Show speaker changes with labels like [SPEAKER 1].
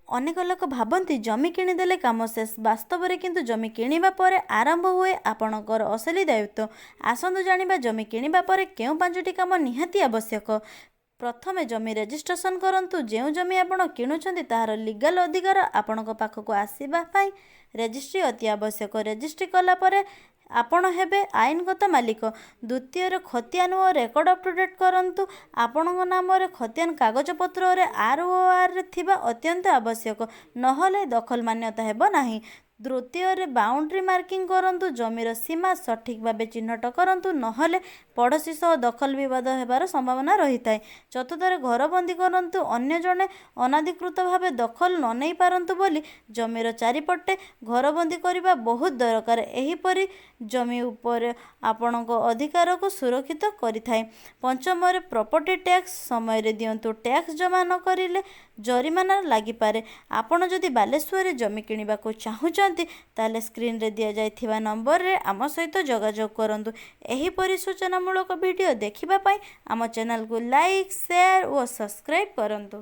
[SPEAKER 1] ଅନେକ ଲୋକ ଭାବନ୍ତି ଜମି କିଣିଦେଲେ କାମ ଶେଷ। ବାସ୍ତବରେ କିନ୍ତୁ ଜମି କିଣିବା ପରେ ଆରମ୍ଭ ହୁଏ ଆପଣଙ୍କର ଅସଲି ଦାୟିତ୍ୱ। ଆସନ୍ତୁ ଜାଣିବା ଜମି କିଣିବା ପରେ କେଉଁ 5ଟି କାମ ନିହାତି ଆବଶ୍ୟକ। ପ୍ରଥମେ ଜମି ରେଜିଷ୍ଟ୍ରେସନ କରନ୍ତୁ। ଯେଉଁ ଜମି ଆପଣ କିଣୁଛନ୍ତି, ତାହାର ଲିଗାଲ ଅଧିକାର ଆପଣଙ୍କ ପାଖକୁ ଆସିବା ପାଇଁ ରେଜିଷ୍ଟ୍ରି ଅତି ଆବଶ୍ୟକ। ରେଜିଷ୍ଟ୍ରି କଲା ପରେ ଆପଣ ହେବେ ଆଇନଗତ ମାଲିକ। ଦ୍ୱିତୀୟରେ, ଖତିଆନ ଓ ରେକର୍ଡ ଅପ୍ ଟୁ ଡେଟ୍ କରନ୍ତୁ। ଆପଣଙ୍କ ନାମରେ ଖତିଆନ କାଗଜପତ୍ରରେ ଆର୍ ଓ ଆର୍ରେ ଥିବା ଅତ୍ୟନ୍ତ ଆବଶ୍ୟକ, ନହେଲେ ଦଖଲ ମାନ୍ୟତା ହେବ ନାହିଁ। ତୃତୀୟରେ, ବାଉଣ୍ଡ୍ରି ମାର୍କିଂ କରନ୍ତୁ। ଜମିର ସୀମା ସଠିକ୍ ଭାବେ ଚିହ୍ନଟ କରନ୍ତୁ, ନହେଲେ ପଡ଼ୋଶୀ ସହ ଦଖଲ ବିବାଦ ହେବାର ସମ୍ଭାବନା ରହିଥାଏ। ଚତୁର୍ଥରେ, ଘରବନ୍ଦୀ କରନ୍ତୁ। ଅନ୍ୟ ଜଣେ ଅନାଧିକୃତ ଭାବେ ଦଖଲ ନ ନେଇପାରନ୍ତୁ ବୋଲି ଜମିର ଚାରିପଟେ ଘରବନ୍ଦୀ କରିବା ବହୁତ ଦରକାର। ଏହିପରି ଜମି ଉପରେ ଆପଣଙ୍କ ଅଧିକାରକୁ ସୁରକ୍ଷିତ କରିଥାଏ। ପଞ୍ଚମରେ, ପ୍ରପର୍ଟି ଟ୍ୟାକ୍ସ ସମୟରେ ଦିଅନ୍ତୁ। ଟ୍ୟାକ୍ସ ଜମା ନ କରିଲେ ଜରିମାନା ଲାଗିପାରେ। ଆପଣ ଯଦି ବାଲେଶ୍ୱରରେ ଜମି କିଣିବାକୁ ଚାହୁଁଛନ୍ତି, ତାହେଲେ ସ୍କ୍ରିନରେ ଦିଆଯାଇଥିବା ନମ୍ବରରେ ଆମ ସହିତ ଯୋଗାଯୋଗ କରନ୍ତୁ। ଏହିପରି ସୂଚନାମୂଳକ ଭିଡ଼ିଓ ଦେଖିବା ପାଇଁ ଆମ ଚ୍ୟାନେଲକୁ ଲାଇକ୍, ସେୟାର ଓ ସବସ୍କ୍ରାଇବ୍ କରନ୍ତୁ।